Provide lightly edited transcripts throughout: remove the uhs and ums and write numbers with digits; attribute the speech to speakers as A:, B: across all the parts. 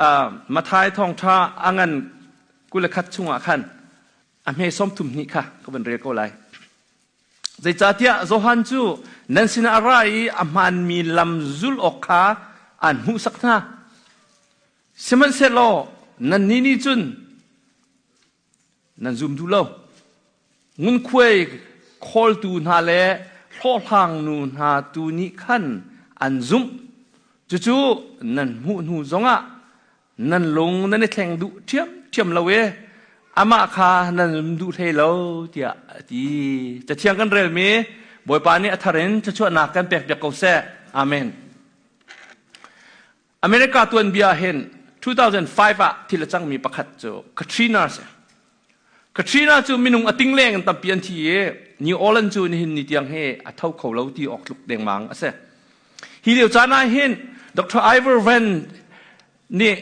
A: Mathai thawngṭha a ngan 21 chungah khan a hme 32 kha ka van rel ko lai. Zeicahtiah Johan cu nan sinah a ra i a hmaanmi lam zulh awk kha aan hmuhsak hna. Sihmanhsehlaw nannih nih cun nan zum duh lo. Ngunkhuai khawltu hna le hlawhhlangnu hna tu nih khan an zumh. Cucu nan hmuh hnu zongah nan lung nan i thleng duh ṭhiamṭhiam lo i amah kha nan zum duh hlei lo tiah a ti. Cathiang kan relmi Bawipa nih a thar in thluachuahnak kan pekpiak ko seh. Amen. America tuanbia hin 2005 ah thil a cangmi pakhat cu Katrina a si. Katrina cu minung a ting leng in tampi an thi i New Orleans cu nihin ni tiang hi a tho kho lo ti awk tluk dengmang a si. Hi lio caan ah hin Dr. Ivor Van nih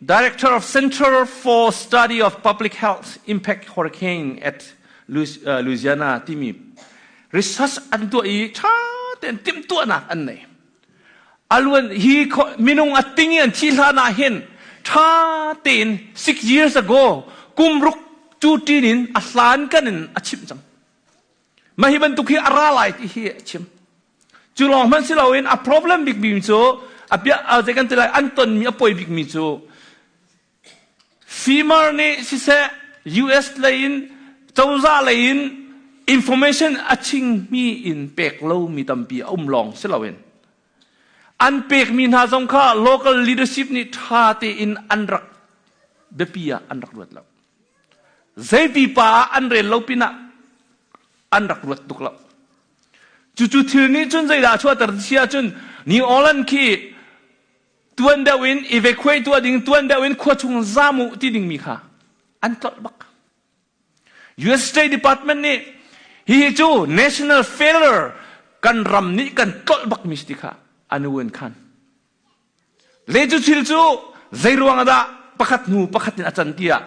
A: Director of Center for Study of Public Health Impact Hurricane at Louisiana timi research an tuah i ṭha tein timhtuahnak an nei. Aluan hi minung a ting i an thi hlan ah hin ṭha tein 6 years ago kum ruk cu ṭin in a hlan kan in a chimh cang. Mah hi bantuk hi a ra lai ti hi a chim. Cu lawng hmanh si loin a problem bikmi cu a bia zei kan ti lai an tonmi a poi bikmi cu FEMA nih siseh US lei in cozah lei in information a chingmi in pek lomi tampi a um lawng si loin an pekmi hna zong kha local leadership nih ṭha tein an rak biapi ah an rak ruat lo. Zei pipa ah an rel lo pinah an rak ruat tuk lo. Cucu thil nih cun zeidah a chuahter ti ahcun New Orleans khi tuan deuh in evacuate tuah ding tuan deuh in khua chung zam u ti dingmi kha an tlolh bak. US State Department nih hihi cu national failure kan ram nih kan tlolh bakmi si ti kha an un khan. Le cu thil cu zei ruang dah pakhat hnu pakhat in a can tiah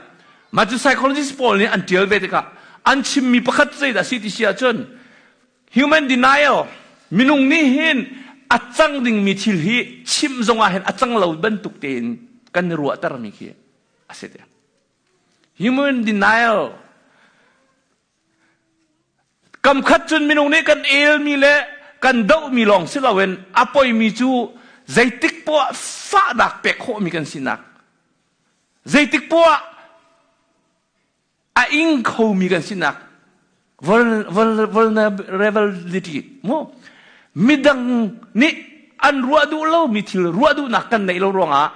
A: mah cu psychologist pawl nih an tial ve tikah an chimmi pakhat zeidah si ti si ahcun Human denial minung nih hin a cang dingmi thil hi chimh zongah hin a cang lo bantuk tein kan i ruahtermi khi a si te. Human denial kam khat cun minung nih kan elmi le kan dohmi lawng si loin a poimi cu zeitik poah fahnak pek khawhmi kan sinak zeitik poah a ing khomi kan sinak vulnerability mu midang nih an ruah duh lomi thil ruah duhnak kan neih lo ruangah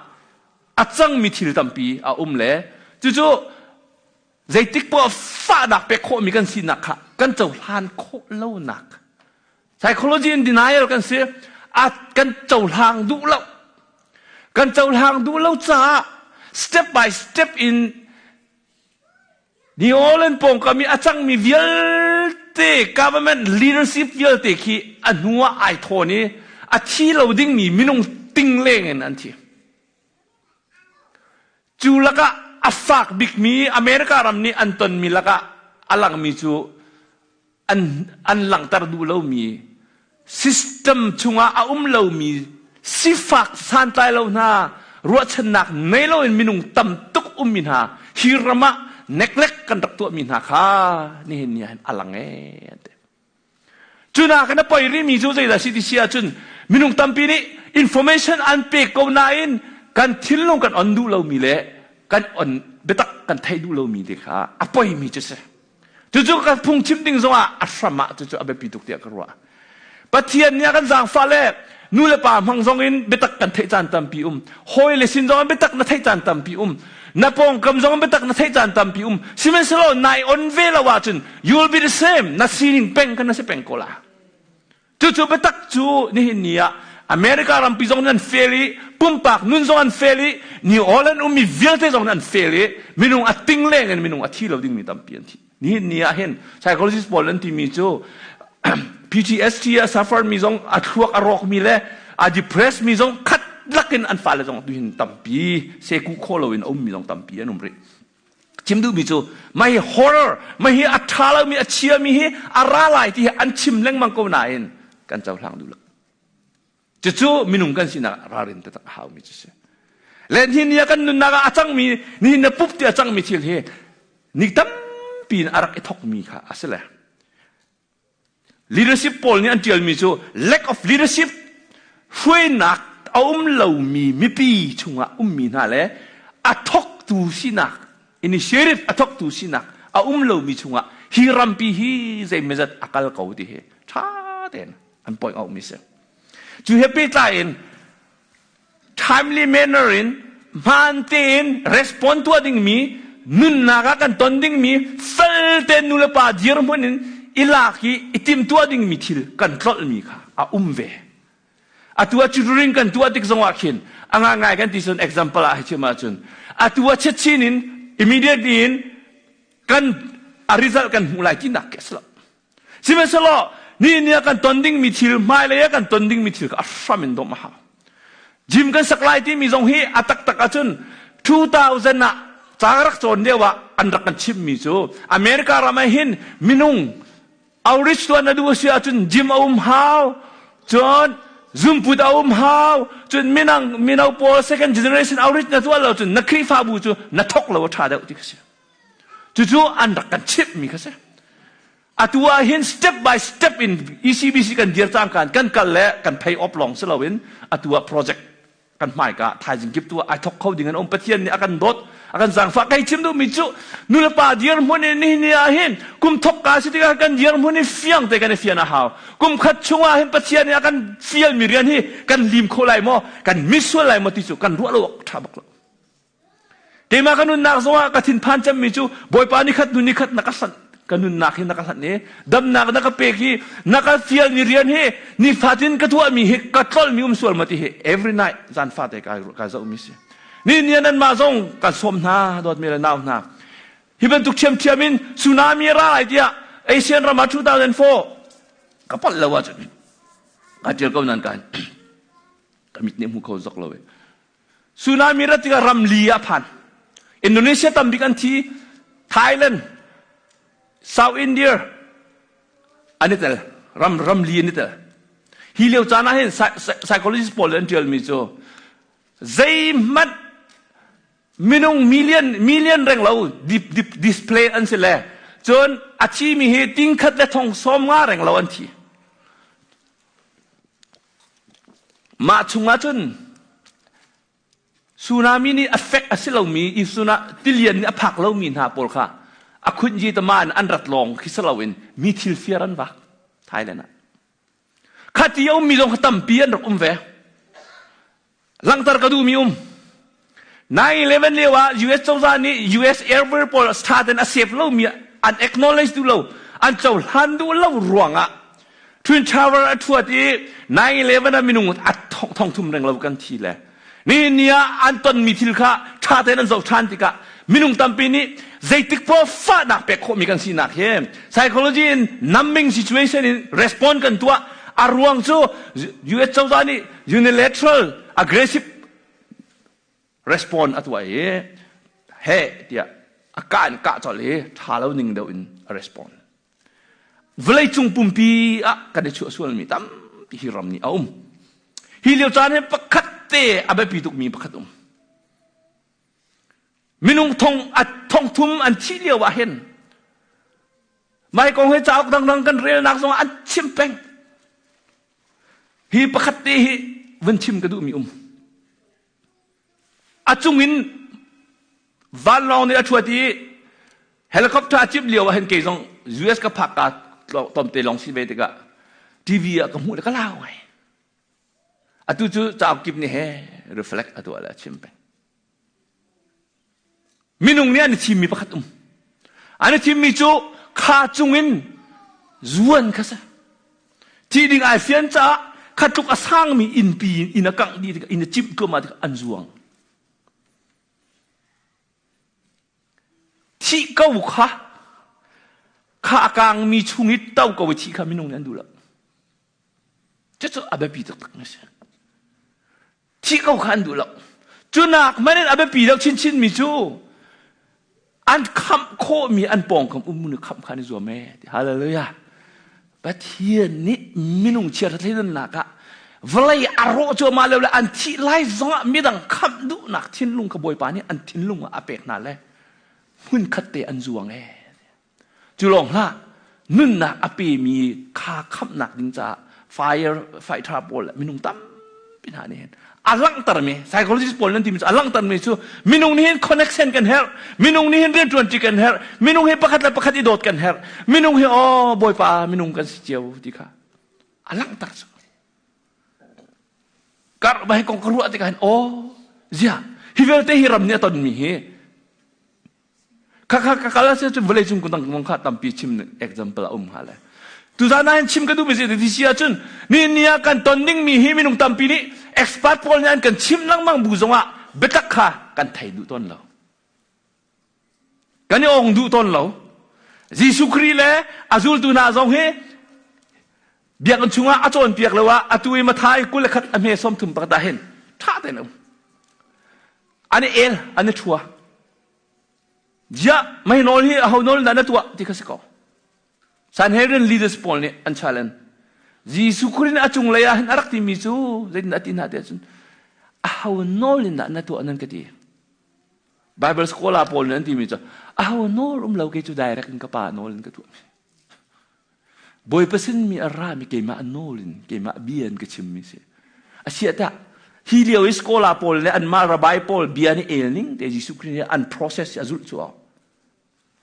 A: a cangmi thil tampi a um le cucu zeitik poah fahnak pek khawhmi kan sinak kha kan cohlan khawh lonak psychology in denial kan si a kan cohlang duh lo kan cohlang duh lo caah step by step in New Orleans pawngkam i a cangmi vialte government leadership vialte khi a hnu ah ai thawn i a thi lo dingmi minung ting leng in an thi. Cu lakah a fak bikmi America ram nih an tonmi lakah a langmi cu an langhter duh lomi system chungah a um lomi sifak santlai lo hna ruahchannak nei loin minung tam tuk ummi hna hi ram ah neglect kan rak tuahmi hna kha nihin ni ah hin a lang ee an ti. Cu nakin a poi rihmi cu zeidah si ti si ahcun minung tampi nih information an pek ko nain kan thinlung kan on duh lomi le kan on biatak kan theih duh lomi te kha a poimi cu si. Cucu ka phungchim ding zongah a hram ah cucu a biapi tuk tiah ka ruah. Pathian nih a kan zaangfah le nu le pa hmang zong in biatak kan theih caan tampi um. Hawi le sin zong in biatak na theih caan tampi um. Na pawngkam zong in biatak na theih caan tampi um. Sihmanhsehlaw nai on ve lo ahcun you will be the same. Na sining peng kan na si peng ko la. Cucu biatak cu nihin ni ah America rampi zong nih an fail i pumpak nun zong an fail i New Orleans ummi vialte zong nih an fail i minung a ting leng in minung a thi lo dingmi tampi an thi. Nihin ni ah hin psychologist pawl an timi cu PTSD a suffer mi zong a thluak a rawkmi le a depressed mi zong khat lakin an fale zong tuhin tampi seku kho loin a ummi zong tampi an um rih. Chim duhmi cu mah hi horror, mah hi a ṭha lomi, a chiami hi a ra lai ti hi an chim lengmang ko nain kan cohlang duh lo. Cucu minung kan sinak ralrin taktak a haumi cu si. Le nihin ni ah kan nunnak ah a cangmi nihin na pup ti a cangmi thil hi ni tampi in a rak i thokmi kha a si le. Leadership pawl nih an ṭialmi cu lack of leadership hruainak a um lomi mipi chungah ummi hna le a thawktu sinak initiative a thawktu sinak a um lomi chungah hi rampi hi zeimazat a kal ko ti hi ṭha tein an point out mi si. Cu he pehtlai in timely manner in hmaan tein respond tuah dingmi nunnak ah kan ton dingmi fel tein nu le pa dirhmun in i lak i i timtuah dingmi thil kan tlolhmi kha a um ve. Atu ah tutoring kan tuah tik zongah khin a ngai kan ti cun example ah hei chim ahcun atu ah chiatchin in immediately in kan a result kan hmuh lai tinak khi a si lo. Sihmanhsehlaw ni ni ah kan ton dingmi thil hmailei ah kan ton dingmi thil kha a hram in domh a hau. Gym kan sak lai timi zong hi a taktak ahcun 2000 ah ca ka rak cawn lio ah an rak kan chimhmi cu America ram ah hin minung outreach tuah na duh a si ahcun gym a um hau cun zumput a um hau cun minang mino pawl second generation outreach na tuah lo cun na Khrihfabu cu na thok lo a ṭha deuh ti kha si. Cucu an rak kan chimhmi kha si. Atu ah hin step by step in ECBC kan dir cangka in kan kal le kan pay off lawng si loin atu ah project kan hmaika thaizing kip tu ah ai thok kho ding an um Pathian nih a kan dawt a kan zaangfah kai chim duhmi cu nulepa dirhmun in nihin ni ah hin kum thok ka si tikah kan dirhmun hi fiang te kan i fian a hau kum khat chung ah hin Pathian nih a kan fialmi rian hi kan lim kho lai maw kan misual lai maw ti cu kan ruah lo awk ṭha bak lo Keimah ka nunnak zongah ka thinphan cemmi cu Bawipa nikhat hnu nikhat na ka hlanh ka nunnak hi na ka hlanh i damnak na ka pek hi na ka fialmi rian hi nifatin ka tuahmi hi ka tlolmi um sual ma ti hi every night zan fate kai kai zohmi si. Ni ni nan mah zong kan sawm hna dawtmi le nau hna. Hi bantuk ṭhiamṭhiam in tsunami ra lai tiah Asian ram ah 2004 ka palh lo ahcun ka ṭial ko nan kan ka mit nih hmu kho zok lo e. Tsunami rat tikah ram li ah phan. Indonesia tambik an thi. Thailand, South India an i tel. Ram ram li an i tel. Hi lio caan ah hin psychologist pawl an tialmi cu zeihmanh minung million million reng lo display an si le cun a thimi hi tingkhat le thong sawm nga reng lo an thi. Mah chungah cun tsunami nih affect a si lomi tilian nih a phak lomi hna pawl kha a khunji tama in an rat lawng khi si loin mi thil fiar an vak Thailand ah. Khati a ummi zong kha tampi an rak um ve. Langhter ka duhmi um. 9/11 lio ah US cozah nih US Airway pawl ṭha tein a save lomi an acknowledge duh lo, an cohlan duh lo ruangah Twin Tower a ṭhuat i 9/11 ah minung a thong thum reng lo kan thi le nihin ni ah an tonmi thil kha ṭha tein an zoh ṭhan tikah minung tampi nih zeitik poah fahnak pek khawhmi kan sinak hi psychology in numbing situation in respond kan tuah a ruang cu US cozah nih unilateral aggressive response a tuah i he tiah a kah in kah colh i ṭha lo ning deuh in a respond vawleicung pumpi ah kan i chuah sualmi tampi hi ram nih a um hi lio caan hi pakhat te a biapi tukmi pakhat um minung thong a thong thum an thih lio ah hin mai kong hi cauk dangdang kan relnak zong an chim peng Hi pakhat te hi van chim ka duhmi um. A cung in vanlawng nih a ṭhuat i helicopter a cimh lio ah hin kei zong US ka phak ka tomte lawng si ve tikah TV ah ka hmuh le ka lau ngai. Atu cu cauk kip nih he reflect a tuah le a chim peng. Minung nih an i thimmi pakhat um. An i thimmi cu kha cungin zuan kha si. Thi ding ai fian caah kha tluk a sangmi innpi in inn a kangh dih tikah inn a cimh tluahmah tikah an zuang. Thih ko kha kha a kangmi chung i to ko i thih kha minung nih an duh lo. Cucu a biapi taktak mi a si. Thih ko kha an duh lo. Cunak hmanh in a biapi deuh chinchinmi cu an khamh khawhmi an pawngkam um nih khamh kha an i zuam ee. Hallelujah. Pathian nih minung chiahra thleidannak ah. Vawlei a rawh cuahmah lio le an thih lai zongah midang khamh duhnak thinlung kha Bawipa nih an thinlung ah a pek hna le hmunkhat te an zuang ee. Cu lawng hlah, nunnak a pemi kha khamhnak ding caah fire fighter pawl le minung tampi hna nih hin a langhtermi psychologist pawl nan timi cu a langhtermi cu minung nih hin connection kan herh minung nih hin rianṭuanṭi kan herh minung hi pakhat le pakhat i dawt kan herh minung hi aw bawipa minung kan si cio ti kha a langhter cu kar ba hi kong ka ruah tikah hin aw zia hi vialte hi ram nih a tonmi hi Kha ka kal a si cun vawlei cung kundang kong kha tampi chim example a um hnga le. Tuzaan ah hin chim ka duhmi si ti si ahcun ni ni ah kan ton dingmi hi minung tampi nih expert pawl nih an kan chim lengmang bu zongah biatak kha kan thei duh tawn lo. Kan i ong duh tawn lo. Jesuh Khrih le a zultu hna zong hi biakinn chungah a cawnpiak lo ah atu i Mathai 21 a hme 30 pakhat ah hin ṭha tein a um. An i el, an i ṭhua. Ziah mei nawl hi aho nawl dah na tuah ti kha si ko. Sanhedrin leaders pawl nih an challenge. Jesuh Khrih nih a cunglei ah hin a rak timi cu zeitin dah a ti hna tiah cun aho nawl in dah na tuah nan ka ti. Bible scholar pawl nih an timi cu aho nawl um lo kei cu direct in ka pa nawl in ka tuah. Bawipa sin mi a rami keimah nawl in keimah bia in ka chimmi si. A siah tah hi lio i scholar pawl le anmah rabbi pawl bia nih el ning te Jesuh Khrih nih an process a zulh cu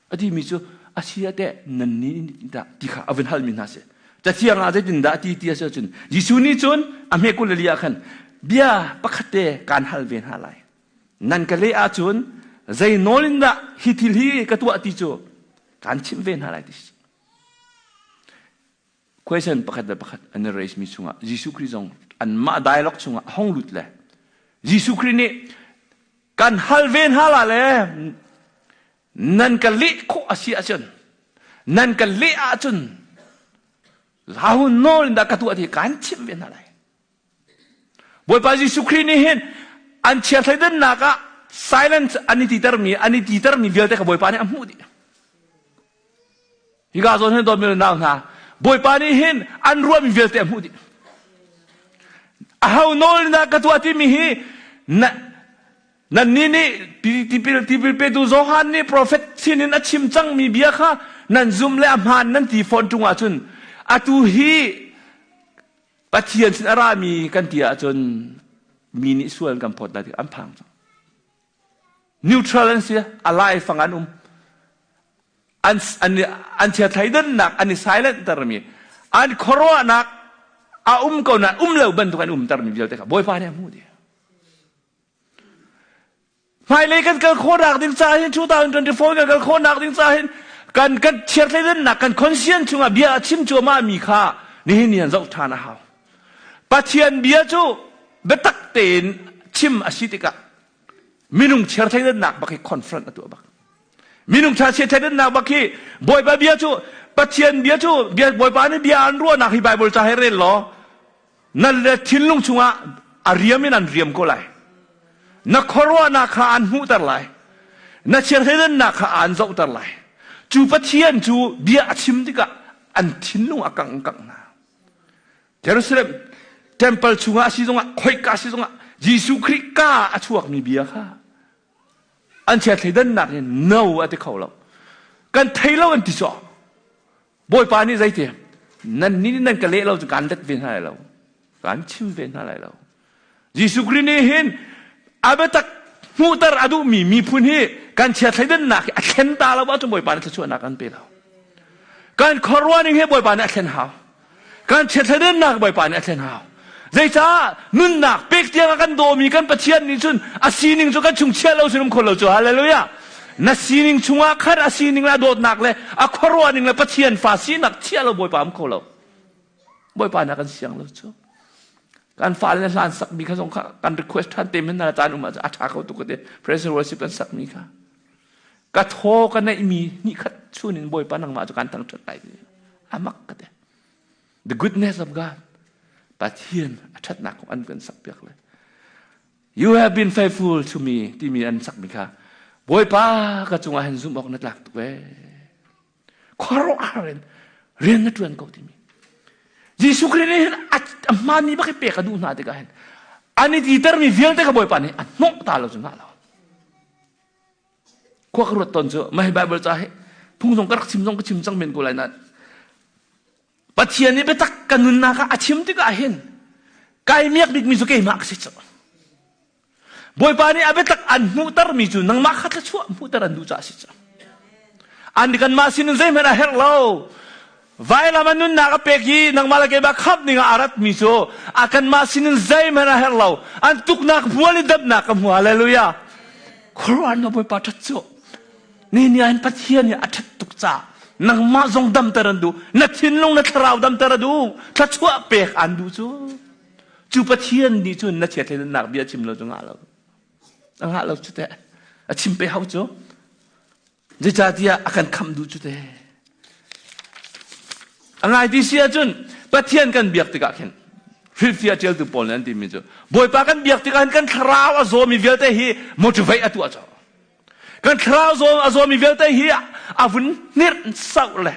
A: a timi cu a si ah teh nan nih dah ti kha a vun halmi hna si. Cathiang ah zeitin dah ti ti a si ahcun Jesuh nih cun a hme kul le li ah khan bia pakhat te kaan hal ve hna lai. Nan ka leh ahcun zei nawl in dah hi thil hi ka tuah ti cu kaan chimh ve hna lai ti question pakhat le pakhat an i raise mi chungah Jesuh Khrih zong anmah dialogue chungah a hong lut le Jesuh Khrih nih kan hal ve hna la le nan ka leh khawh a si ahcun nan ka leh ahcun lahu nawl in dah ka tuah ti kan chimh ve hna lai Bawipa Jesuh Khrih nih hin an chia thleidannak ah silence an i titermi an i titermi vialte kha Bawipa nih a hmuh dih. Hika zawn hin dawtmi nau hna Bawipa nih hin an ruahmi vialte a hmuh dih. Aho nawl na ka tuah timi hi na nannih nih tipil tipil petu Johan nih profet sinin a chim cangmi bia kha nan zum le a hmaan nan ti fawn ṭung ahcun atu hi Pathian sin a rami kan ti ahcun mi nih sual kan phawt lai ti an phang cang. Neutral an si, a lai fang an um. An, an, an chia thleidannak an i silent termi, an khuaruahnak a um ko nain um lo bantuk an um termi vialte kha Bawipa nih a hmuh dih. Hmailei kan kal khawhnak ding caah hin 2024 kan kal khawhnak ding caah hin kan kan chiarthleidannak kan conscience chungah bia a chim cuahmah mi kha nihin ni an zoh ṭhan a hau. Pathian bia cu biatak tein chim a si tikah minung chiarthleidannak bak hi confront a tuah bak. Minung ṭha chiarthleidannak bak hi Bawipa bia cu Pathian bia cu Bawipa nih bia an ruahnak hi Bible ca he rel law Na le thinlung chungah a riam in an riam ko lai. Na khuaruahnak kha an hmuhter lai. Na chiahhleidannak kha aan zohter lai. Cu Pathian cu bia a chim tikah an thinlung a kangh kangh hna. Jerusalem temple chungah a si zongah khoika si zongah Jesuh Khrih ka a chuakmi bia kha an chiathleidannak in no a ti kho lo. Kan thei lo an ti sawh. Bawipa nih zeiti nan nih nan ka leh lo cu kaan let ve hna lai lo kaan chim ve hna lai lo Jesuh Khrih nih hin a biatak hmuhter a duhmi miphun hi kan chia thleidannak hi a thlen ta lo ahcun Bawipa nih thluachuahnak an pe lo kan khuaruah ning hi Bawipa nih a thlen hau kan chia thleidannak Bawipa nih a thlen hau Zeicah nunnak pek tiang a kan dawmi kan Pathian nih cun a sining cu kan chung chia lo sin um kho lo cu hallelujah na sining chungah khan a sining le a dawtnak le a khuaruah ning le Pathian fa sinak chia lo Bawipa um kho lo Bawipa na kan siang lo cu kan fale na hlan sakmi kha zong kha kan request ṭhan te men na caan um ah a ṭha kho tuk te praise and worship kan sakmi kha ka thaw ka neihmi ni khat chun in Bawipa nangmah cu kan thangṭhat lai amak ka te The goodness of God. Pathian a ṭhatnak kong an kan sakpiak le You have been faithful to me timi an sakmi kha Bawipa ka cungah hin zumh awk na tlak tuk ee. Khuaruahhar in rian na ṭuan ko timi. Jesuh Khrih nih hin a hmaanmi bak hi pek a duh hna tikah hin an i titermi vialte ka Bawipa nih a hnawh ta lo cu hna lo. Khua ka ruat tawn cu mah hi Bible ca hi phung zong ka rak chim zong ka chim cang men ko lai nain Pathian nih biatak ka nunnak ah a chim tikah hin kai miak bikmi cu keimah ka si cu. Bawipa nih a biatak an hmuhtermi cu nangmah kha thluachuah hmuhter an duh caah a si cu. An kanmah sinin zeihmanh a herh lo. Vailam a nunnak a pek i nangmah le keimah khamh ding ah a ratmi cu a kanmah sinin zeihmanh a herh lo. An tuknak hmual i damnak ka hmu. Hallelujah. Khuaruahhar na Bawipa ṭhat cu. Ni ni ah Pathian nih a ṭhat tuk caah nangmah zong damter an duh. Na thinlung na thlarau damter a duh. Thluachuah pek an duh cu. Cu Pathian nih cun na chiat-thleidannak bia chim lo cu ngah lo. A ngah lo cu teh. A chim pe hau cu. Zeicahtiah a kan khamh duh cu teh. A ngai ti si ahcun Pathian kan biak tikah khin hrilhfiah ṭialtu pawl nih an timi cu Bawipa kan biak tikah hin kan thlarau a zawmi vialte hi motivate a tuah cawk. Kan thlarau zaw a zawmi vialte hi a vun hnirh sauh le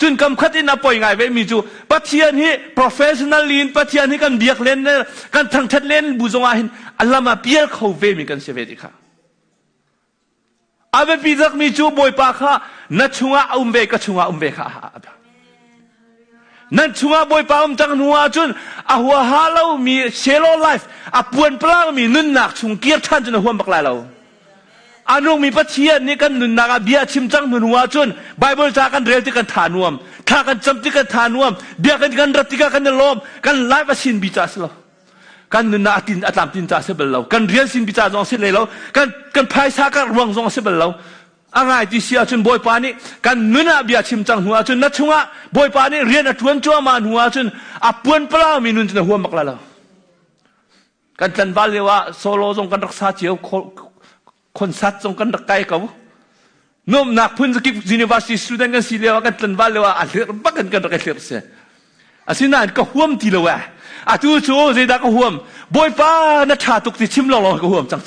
A: cun kam khat in a poi ngai ve mi cu Pathian hi professional in Pathian hi kan biak len le kan thangthat len bu zongah hin a lam ah pial kho ve mi kan si ve ti kha a biapi zakmi cu Bawipa kha na chungah a um ve ka chungah um ve kha Nan chungah Bawipa um cang hnu ahcun a huaha lomi shallow life a puanpalangmi nunnak chung kir ṭhan cu na huam bak lai lo. A nungmi Pathian nih kan nunnak ah bia a chim cang hnu ahcun Bible ca kan rel tik kan tha nuam, thla kan cam tik kan tha nuam, biakinn kan rat tikah kan i lawm, kan life a sin bi ca si lo. Kan nunnak a tin a tlamtlin ca si bal lo. Kan rian sin bi ca zong si lei lo. Kan kan phaisa kar ruang zong si bal lo. A ngai ti si ahcun Bawipa nih kan nun ah bia chim cang hnu ahcun na chungah Bawipa nih rian a ṭuan cuahmah hnu ahcun a puan palaumi nun cu na huam bak lai lo. Kan tlanval lio ah solo zong kan rak sa cio, concert zong kan rak kai ko. Nuamhnak phun zakip university student kan si lio ah kan tlanval lio ah a hlirh bak in kan rak i hlirh si. Asinain ka huam ti lo eh. Atu cu zeidah ka huam? Bawipa na ṭha tuk ti chim lawnglawng ka huam cang.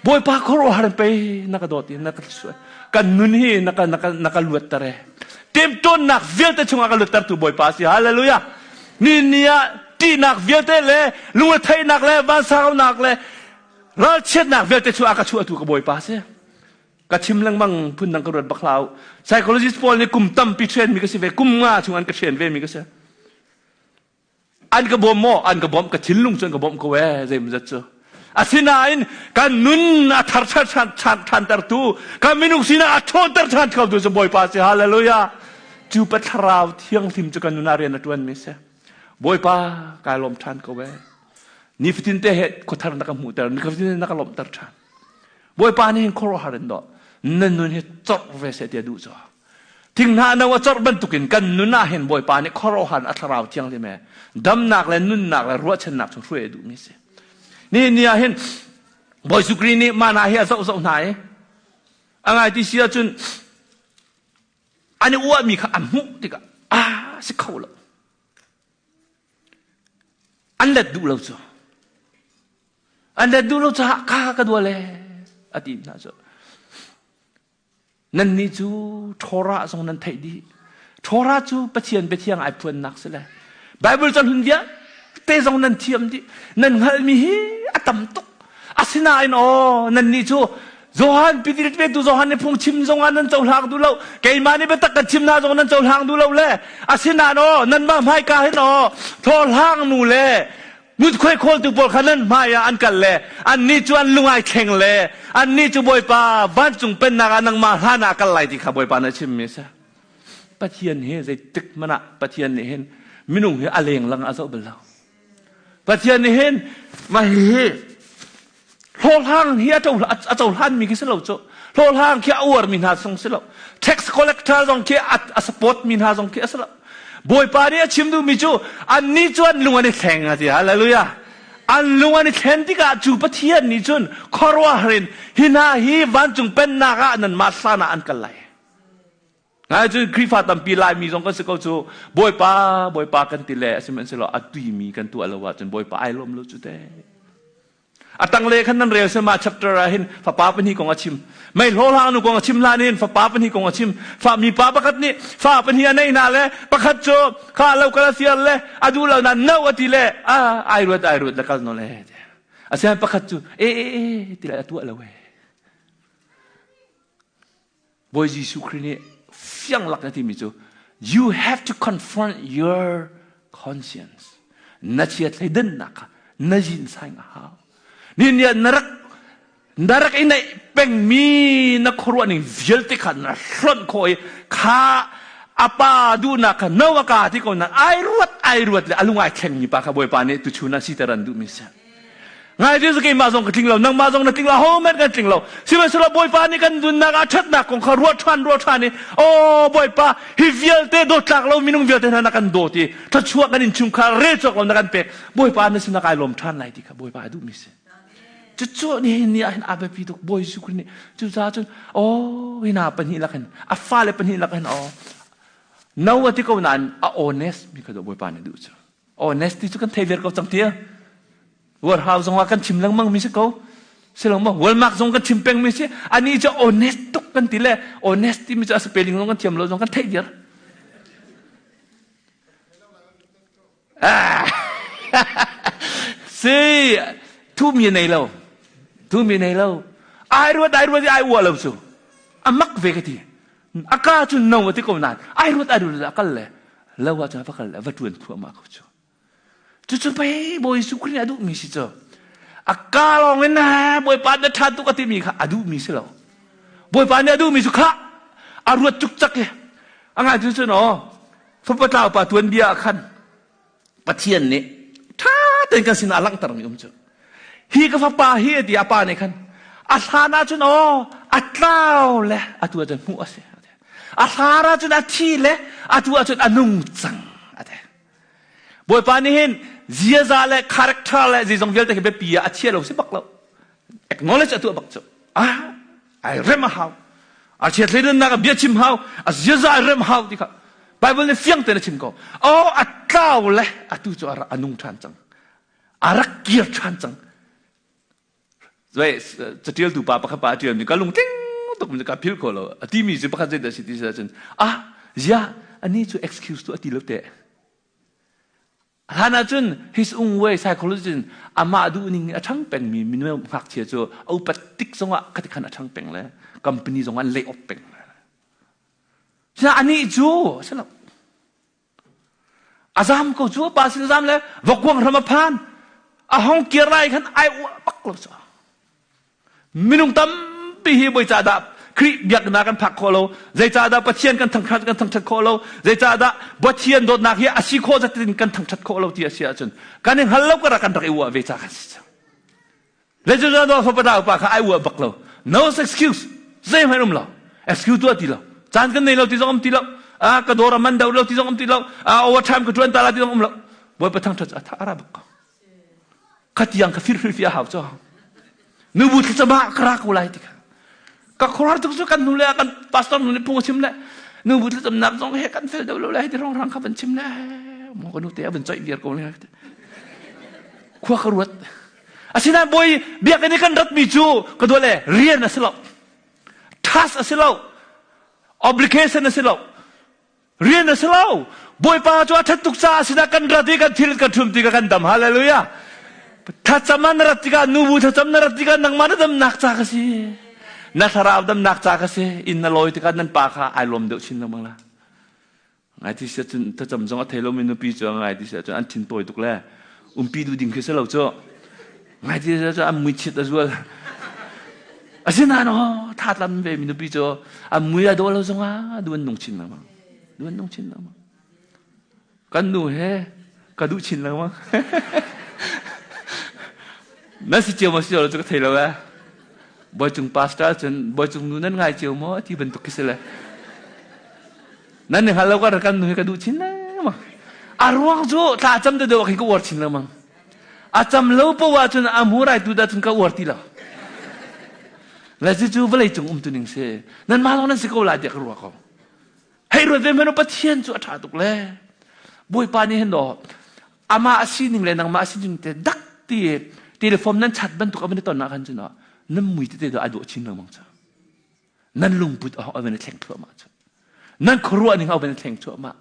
A: Bawipa khuaruahhar in pei na ka dawt i na ka kan nun hi na ka na ka na ka luatter e. Temṭawnnak vialte chungah ka luattertu Bawipa a si. Hallelujah. Ni ni ah ṭihnak vialte le lungretheihnak le vansangnak le ralchiatnak vialte chungah ka chuahtu ka Bawipa a si. Ka chim lengmang phundang ka ruat bak hlah u. Psychologist pawl nih kum tampi train mi ka si ve, kum nga chung an ka train ve mi ka si. An ka bawm maw? An ka bawmh, ka thinlung cu an ka bawmh ko ee, zeimawzat cu. Asinain kan nun a thar ṭhan tertu, kan minung sinak a ṭhawnter ṭhan khotu cu Bawipa si. Hallelujah. Cu pa thlarau thianghlim cu kan nun ah rian a ṭuan mi si. Bawipa kai lawm ṭhan ko ee. Nifatin te he khuathar na ka hmuhter, nifatin na ka lawmhter ṭhan. Bawipa nih hin khuaruahhar in dawh nan nun hi corh ve seh ti a duh cu. Thinghnah no a corh bantukin kan nun ah hin Bawipa nih khuaruahhar a thlarau thianghlim he damnak le nunnak le ruahchannak cu hruai a duhmi a si. Nihin ni ah hin Bawi Jesuh Khrih nih mah hna hi a zoh zoh hna i a ngai ti si ahcun an i uahmi kha a hmuh tikah ah si kho lo. An let duh lo cu. An let duh lo caah ka ka dual e a ti hna cu. Nannih cu Torah zong nan theih dih. Torah cu Pathian biathiang ai phuannak si le Bible cahlun vialte zong nan thiam dih. Nan hngalhmi hi a tam tuk. Asinain aw nannih cu Johan pitil petu Johan nih phungchim zongah nan cohlang duh lo. Keimah nih biatak kan chim hna zong nan cohlang duh lo le asinain aw nanmah hmaika hin aw hlawhhlang nu le ngunkhuai khawltu pawl kha nan hmai ah an kal le annih cu an lung ai thleng le annih cu Bawipa vancung pennak ah nangmah hlan ah kal lai ti kha Bawipa nih a chimmi a si. Pathian hi zeitik hmanh ah Pathian nih hin minung hi a lenglang a zoh bal lo. Pathian nih hin mah hihi hlawhhlang hi a cohlanmi khi si lo cu hlawhhlang khi a uarmi hna zong si lo tax collector zong khi a support mi hna zong khi a si lo Bawipa nih a chim duhmi cu annih cu an lung an i thleng a ti hallelujah an lung an i thlen tikah cu Pathian nih cun khuaruahhar in hi hna hi vancung pennak ah nanmah hlan ah an kal lai Ngai cu Khrihfa tampi Laimi zong kan si ko cu Bawipa Bawipa kan ti le sihmanhsehlaw a tuimi kan tuah lo ahcun Bawipa ai lawm lo cu te. A tanglei khan nan rel mah chapter ah hin fapa pahnih kong a chim. Mei hlawhhlang nu kong a chim hlan in fapa pahnih kong a chim. Fa mipa pakhat nih fa pahnih a neih hna le pakhat cu kha lo kal a fial le a duh lo na no a ti le a ai ruat ai ruat le kal nawl e. Asinain pakhat cu e e e ti le a tuah lo e. Bawi Jesuh Khrih nih fiang lak na timi cu you have to confront your conscience. Na chiat thleidannak kha na zin saing a hau. Ni nih na rak na rak i neih pengmi na khuaruah ning vialte kha na hlonh khawh i kha a pa duhnak kha no a ka ti ko na ai ruat ai ruat le a lung ai thlengmi pa kha Bawipa nih tuchun ah siter an duhmi si. Ngai cu keimah zong ka tling lo, nangmah zong na tling lo, hohmanh kan tling lo. Sihmanhsehlaw Bawipa nih kan nunnak ah ṭhatnak kong kha ruah ṭhan ruah ṭhan i, aw Bawipa, hi vialte dawtlak lo minung vialte hna na kan dawt i thluachuah kan innchungkhar rel cawk lo na kan pek. Bawipa na sinah kai lawm ṭhan lai ti kha Bawipa a duhmi si. Cucu nihin ni ah hin a biapi tuk Bawi Jesuh Khrih nih cucaah cun aw hi hna pahnih lak hin a fale pahnih lak hin aw no a ti ko nain a honest mi kha Bawipa nih duh cu. Honesty cu kan thei viar ko cang tia. Warehouse zong ah kan chim lengmang mi si ko. Silong ma Walmart zong kan chim peng mi si. Ani cu honest tuk kan ti le honesty mi cu a spelling zong kan thiam lo zong kan theih viar. Ah. si thu mi nei lo. Thu mi nei lo. Ai ruat ai ruat ai ua lo cu. A mak ve ka ti. A ka cu no a ti ko nain ai ruat ai ruat a kal le lo ah cun va kal le va ṭuan thluahmah ko cu. Cucu pei Bawi Jesuh Khrih nih a duhmi si cu. A ka lawng in Bawipa na ṭha tuk a timi kha a duhmi si lo. Bawipa nih a duhmi cu kha a ruat cukcak i a ngai cu cun aw fapa tlau pa tuanbia ah khan Pathian nih ṭha tein kan sinah a langhtermi um cu. Hi ka fapa hi a ti a pa nih khan a hlan ahcun aw a tlau le atu ahcun hmuh a si. A hlan ahcun a thi le atu ahcun a nung cang a ti. Bawipa nih hin ziaza le character le zeizong vialte hi biapi ah a chia lo si bak lo. Acknowledge a tuah bak cu. Ah ai rem a hau a chiat hleidennak a bia chim hau a ziaza ai rem hau ti kha Bible nih fiang tein a chim ko oh a tlau le atu cu a nung ṭhan cang a rak kir ṭhan cang catialtu pa pakhat pa a ṭialmi ka lungtling tuk mi ka phil kho lo a timi cu pakhat zeidah si ti si ahcun ah zia ani cu excuse tu a ti lo te Hlan ahcun his own way psychology in amah duhning in a ṭhang pengmi mino ngakchia cu a upat tik zongah khati khan a ṭhang peng le company zong an lay off peng. Sina anih cu a si lo. A zam ko cu pa sin zam le vokkuang ram a phan. A hong kir lai khan ai uah bak lo cu. Minung tampi hi zeicahdah Khrih biaknak kan phak khawh lo? Zeicahdah Pathian kan thangṭhat kan thangṭhat khawh lo? Zeicahdah Pathian dawtnak hi a si khawh zatin kan thangṭhat khawh lo ti a si ahcun kan i hngal lo kar ah kan rak i uah ve ca kan si cang. Zeicahdah fapa upa kha ai uah bak lo. No excuse. Zeihmanh um lo. Excuse tuah ti lo. Caan kan nei lo ti zong um ti lo. Ah ka dawr a man deuh lo ti zong um ti lo. Ah overtime ka ṭuan ta la ti zong um lo. Bawipa thangṭhat a tha ara bak ko. Kha tiang ka fir fi a hau cu. Nubu thlacam ah ka ra ko lai ti kha. Ka khuaruahar tuk cu kan hnu le kan pastor nu nih phung a chim le nubu thlacamnak zong he kan fel deuh lo le ti rongrang kha van chim le maw ka nu te a van coih viar ko le khua ka ruat. Asinain bawi biakinn i kan ratmi cu ka dua le rian a si lo. Task a si lo. Obligation a si lo. Rian a si lo. Bawipa cu a ṭhat tuk caah sinah kan rat i kan thil kan ṭhum tikah kan dam. Hallelujah. Thlacam ah na rat tikah nubu thlacam na rat tikah nangmah na damnak ca ka si. Na thlarau damnak ca ka si. Inn na lawi tikah nan pa kha ai lawm deuh chin lengmang la. Ngai ti sia cun thlacam zong a thei lomi nupi cu ngai ti sia cun an thin tawi tuk le umpi duh ding khi si lo cu. Ngai ti sia cun an muichit a zual. Asinain aw tha tlam ve mi nupi cu a mui a daw lo zongah duan nung chin lengmang. Duan nung chin lengmang. Kan nu he ka duh chin lengmang. Nan si cio maw si lo cu ka thei lo eh. Boicung pastor cun boicung nu nan ngai cio maw ti bantuk khi si le. Nan ni hngal lo ka kan nu he ka duh chin lengmang. A ruang cu thla cam deuh deuh khi ka uar chin lengmang. A cam lo poah ahcun a hmurai tu dah cun ka uar ti lo. Le cucu vawlei cung um tu ning si. Nanmah lawng nan si ko lai tiah ka ruah ko. Hei ruat ve hmanh Pathian cu a ṭha tuk le. Bawipa nih hin daw amah a sining le nangmah a sining te dak ti. Telephone nan chat bantuk a van i ton ah khan cun nan mui tete do a dawh chin lengmang cu. Nan lungput a van i thleng thluahmah cu. Nan khuaruah ning a van i thleng thluahmah.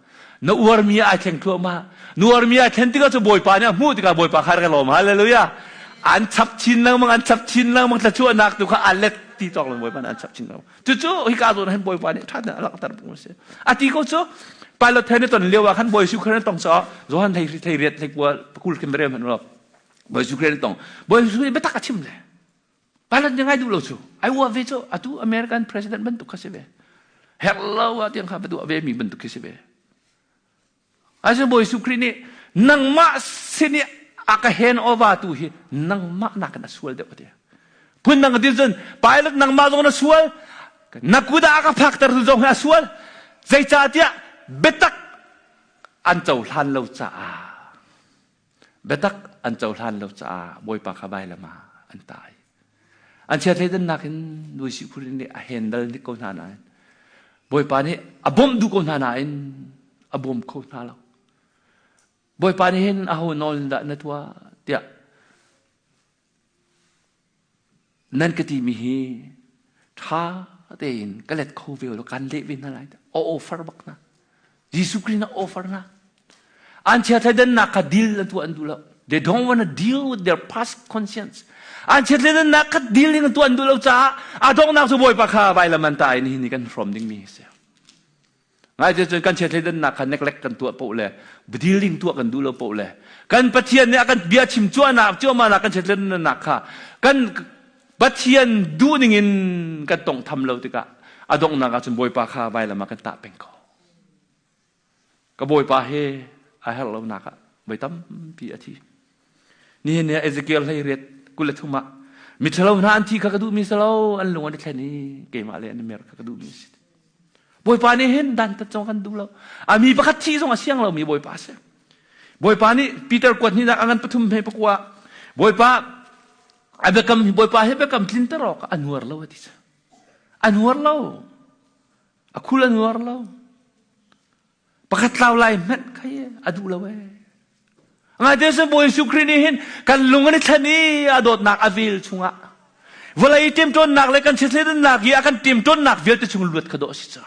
A: Na uarmi ai thleng thluahmah. Na uarmi ai thlen tikah cu Bawipa nih a hmuh tikah Bawipa kha ka lawm. Hallelujah. An chap chin lengmang, an chap chin lengmang thluachuahnak tu kha a let ti cawk lo Bawipa nih an chap chin lengmang. Cucu hika zawn hin Bawipa nih ṭha tein a langhter bung a si. A ti ko cu Pilot he ni ton lio ah khan Bawi Jesuh Khrist tong caah Johan thei thei riat thei kua kul khin rem han Bawi Jesuh Khrist tong Bawi Jesuh nih biatak a chim le Pilot nih ngai duh lo cu ai uah ve cu atu American president bantuk kha si ve herh lo ah tiang kha va duah ve mi bantuk khi si ve Asinain Bawi Jesuh Khrih nih nangmah sin i a ka hand over tu hi nangmah nakin a sual deuh a ti. Phundang ti cun Pilot nangmah zong na sual, na kut ah a ka phakter tu zong hi a sual. Zeicahtiah biatak an cohlan lo caah biatak an cohlan lo caah Bawipa kha vailam ah an tai. An chiathleidannak in Bawi Jesuh Khrih nih a handle hnik ko hna nain Bawipa nih a bawmh duh ko hna nain a bawm kho hna lo. Bawipa nih hin aho nawl in dah na tuah tiah nan ka timi hi ṭha tein ka let kho ve lo kan leh ve hna lai a offer bak hna. Jesuh Khrih na offer hna. An chiathleidannak kha deal an tuah an duh lo. They don't want to deal with their past conscience. An chiathleidannak kha deal ding an tuah an duh lo caah a donghnak cu Bawipa kha vailam an ta in hi ni kan hrawm dingmi hi si. Ngai te cun kan chiathleidannak kha neglect kan tuah poh le dealing tuah kan duh lo poh le kan Pathian nih a kan bia chim cuahnak cuahmahnak kan chiathleidannak kha kan Pathian duh ning in kan tongtham lo tikah a donghnak ah cun Bawipa kha vailam ah kan tah peng ko. Ka Bawipa he a herh lonak ah voi tampi a thi. Nihin ni ah Ezekiel hlei riat 23 ah miṭhalo hna an thi kha ka duhmi si lo an lung an i thlen i keimah le an i mer kha ka duhmi si. Bawipa nih hin dantat zong kan duh lo. A mi pakhat thi zong a siang lomi Bawipa a si. Bawipa nih Peter kuat hnihnak a ngan pathum hme pakua Bawipa a biakam Bawipa he biakam tlinter awk a nuar lo a ti. A nuar lo. A khul a nuar lo. Pakhat tlau lai hmanh khai a duh lo ee. Ngaite se Bawi Jesuh Khrih nih hin kan lung an i thlen i a dawtnak a vel chungah vawlei ṭemṭawnnak le kan chiatledannak i a kan ṭemṭawnnak vialte chung luat kha dawh a si ca.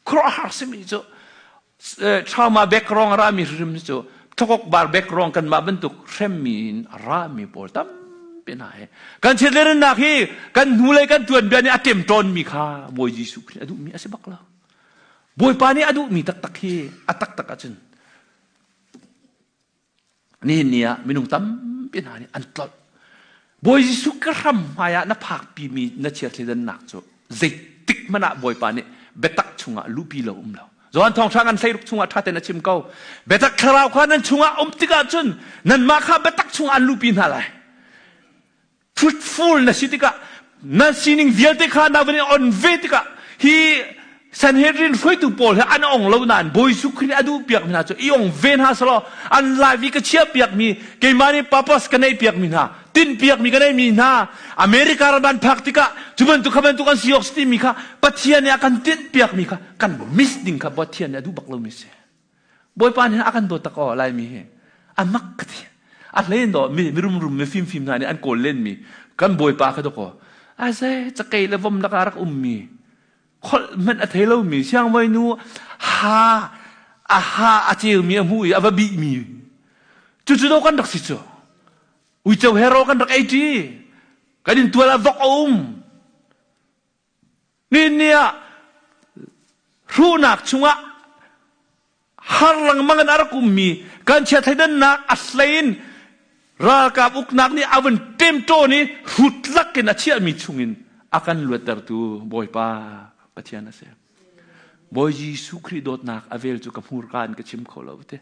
A: Khuaruahhar simi cu trauma background a rami hrim cu thokok bar background kanmah bantuk hremmi in a rami pawl tampi hna he kan chiatledannak hi kan hnulei kan tuanbia nih a ṭemṭawnmi kha Bawi Jesuh Khrih a duhmi a si bak lo. Bawipa nih a duhmi taktak hi a taktak ahcun nihin ni ah minung tampi hna nih an tlolh. Bawi Jesuh ka hram hmai ah na phakpimi na chiathlidannak cu zeitik hmanh ah Bawipa nih biatak chungah luhpi lo um lo. Johan thawngṭha ngan hleiruk chungah ṭha tein a chim ko. Biatak thlarau kha nan chungah um tikah cun nanmah kha biatak chungah an luhpi hna lai. Truthful na si tikah na sining vialte kha na van i on ve tikah hi Sanhedrin hruaitu pawl he an ong lo nain Bawi Jesuh Khrih nih a duh piak mi hna cu i ong ve hna selaw an life i ka chiah piak mi keimah nih purpose ka neih piak mi hna tinh piak mi ka neih mi hna America ram an phak tikah cu bantuk kha bantuk an si awk si timi kha Pathian nih a kan tinh piak mi kha kan miss ding kha Pathian nih a duh bak lomi si. Bawipa nih a kan dawt tak aw Laimi hi a mak ka ti a hlein daw mi mirumrum mi fimfim hna nih an kawl len mi kan Bawipa kha dawkaw a zei cakei le vom lakah rak um mi kholh hmanh a thei lo mi siangbawi nu ha a ha a ceu mi a hmu i a va bih mi cucu do kan rak si cu uico hero kan rak ei ṭi kan in tual ah vok a um Nihin ni ah hruhnak chungah har lengmang in a rak ummi kan chiathleidannak a hlei in ralkap uknak nih a vun ṭemṭawn i hrut lakin a chiahmi chungin a kan luattertu Bawipa Pathian a si. Bawi Jesuh Khrih dawtnak a vel cu ka hmurka in ka chim kho lo te.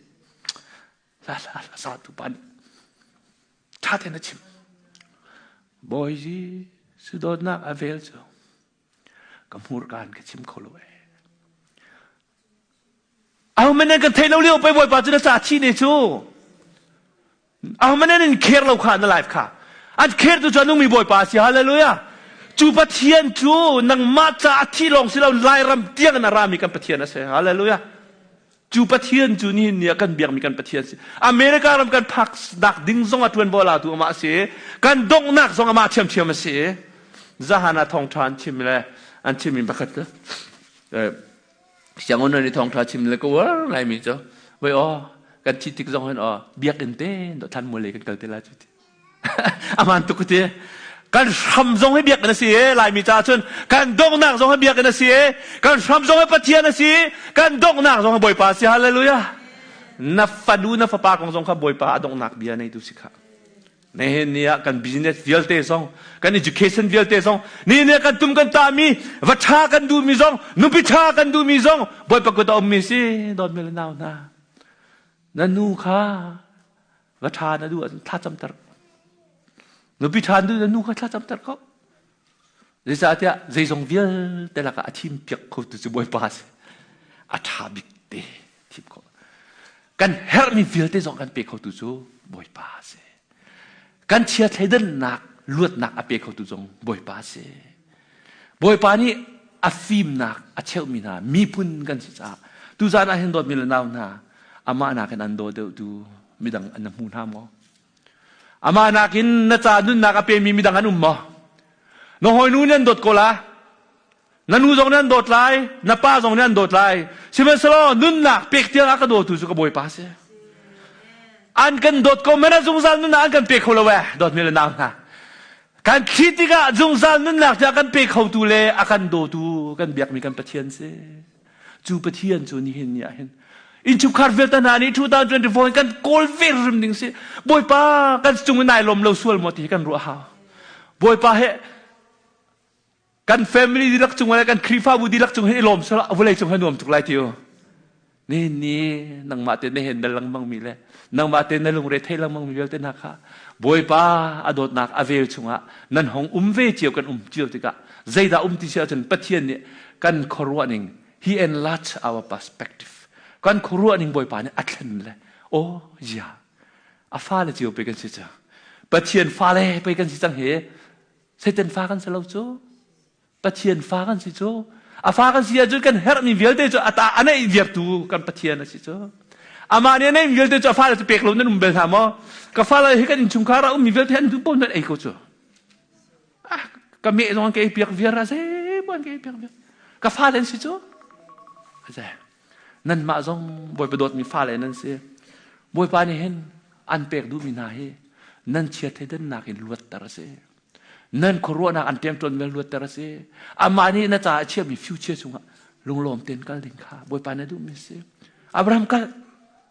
A: La la la sa tu pa nih ṭha tein a chim. Bawi Jesuh dawtnak a vel cu ka hmurka in ka chim kho lo ee. Ahohmanh nan kan thei lo lio pei Bawipa cu na ca thi ne cu. Ahohmanh nan in care lo kha na life kha. An care tu cu a nungmi Bawipa a si. Hallelujah. Cu Pathian cu nangmah ca a thi lawng si lo Lairam tiang in a rami kan Pathian a si. Hallelujah. Cu Pathian cu nihin ni ah kan biakmi kan Pathian si. America ram kan phak nak ding zong a ṭuanvo latu amah a si. Kan donghnak zong amah ṭhiamṭhiam a si. Zahan ah thawngṭha an chim le an chimmi pakhat cu sianginn an i thawngṭha chim le ka uar ngaimi cu voi aw kan thi tik zong hin aw biakinn te thlan mual lei kan kal te lai cu ti. Aman tuk ti. Kan hram zong hi biakinn a si e Laimi caah cun kan donghnak zong hi biakinn a si e kan hram zong hi Pathian a si kan donghnak zong hi Bawipa a si hallelujah na fanu na fapa kong zong kha Bawipa a donghnak bia neitu si kha nihin ni ah kan business vialte zong kan education vialte zong ni ni kan tum kan tami va tha kan duhmi zong nupi tha kan duhmi zong Bawipa kut a ummi si dawtmi le nau hna na nu kha Va ṭha na duh ahcun thlacamter. Nupi ṭha na duh na nu kha thlacamter ko. Zeicahtiah zeizong vialte lakah a thim piak khotu cu Bawipa a si. A ṭha bik te thim kho. Kan herhmi vialte zong kan pe khotu cu Bawipa a si. Kan chia thleidannak luatnak a pe khotu zong Bawipa a si. Bawipa nih a fimnak a cheuhmi hna miphun kan si caah tuzaan ah hin dawtmi le nau hna amah nakin an daw deuhtu midang an na hmu hna maw? Amah nakin na ca nunnak a pemi midang an um maw? Na hawinu nih an dawt ko la. Na nu zong nih an dawt lai, na pa zong nih an dawt lai. Sihmanhsehlaw nunnak pek tiang a ka dawtu cu ka Bawipa a si. An kan dawt ko men ah zungzal nunnak an kan pe kho lo eh, dawtmi le nau hna. Kan thih tikah zungzal nunnak tiah kan pe khotu le a kan dawtu kan biakmi kan Pathian si. Cu Pathian cu nihin ni ah hin innchungkhar vialte hna nih 2024 kan kawl ve rim ding si. Bawipa kan cung in nai lawm lo sual maw ti hi kan ruah hau. Bawipa he kan family dihlak cung le kan Khrihfabu dihlak cung hin i lawm sala vawlei cung hi nuam tuk lai ti u. Ni ni nangmah te na hen na lengmang mi le nangmah te na lungre thei lengmang mi vialte hna kha Bawipa a dawtnak a vel chungah nan hong um ve cio kan um cio tikah zeidah um ti si ahcun Pathian nih kan khuaruah ning he enlarge our perspective kan khuaruah ning Bawipa nih a thlen le oh ya a fale cio pe kan si cang Pathian fale pe kan si cang hi Satan fa kan si lo cu Pathian fa kan si cu. A fa kan si ahcun kan herhmi vialte cu a ta a neih viartu kan Pathian a si cu. Amah nih a neihmi vialte cu a fale cu pek lo nan um bel hna maw? Ka fale hi kan innchungkhar ah ummi vialte an duh paoh nan ei ko cu. Ah, ka meh zong an ka ei piak viar a zeimaw an ka ei piak viar. Ka fale an si cu. Azai. Nanmah zong Bawipa dawtmi fale nan si. Bawipa nih hin an pek duhmi hna hi nan chiat theidannak in luatter a si. Nan khuaruahnak an ṭemṭuan vel luatter a si. Amah nih na caah a chiahmi future chungah lunglawm tein kal ding kha Bawipa na duhmi a si. Abraham kal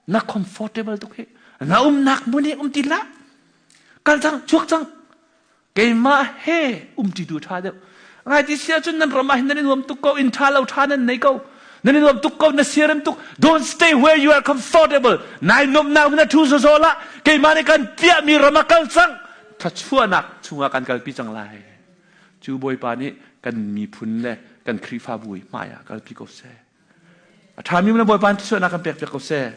A: na comfortable tuk hi. Na umnak hmun hi um ti hlah. Kal cang, chuak cang. Keimah he umṭi tu ṭha deuh. Ngai ti si ahcun nan ram ah hin nan i nuam tuk ko, inn ṭha lo ṭha nan nei ko. Nan i nuam tuk ko, na siarem tuk. Don't stay where you are comfortable. Nai nuamhnak na ṭhu sawsawh lah. Keimah nih kan piahmi ram ah kal cang. Thluachuahnak chungah kan kalpi cang lai. Cu Bawipa nih kan miphun le kan Khrihfabu hmai ah kalpi ko seh. A ṭhami le Bawipa nih thluachuahnak kan pek piak ko seh.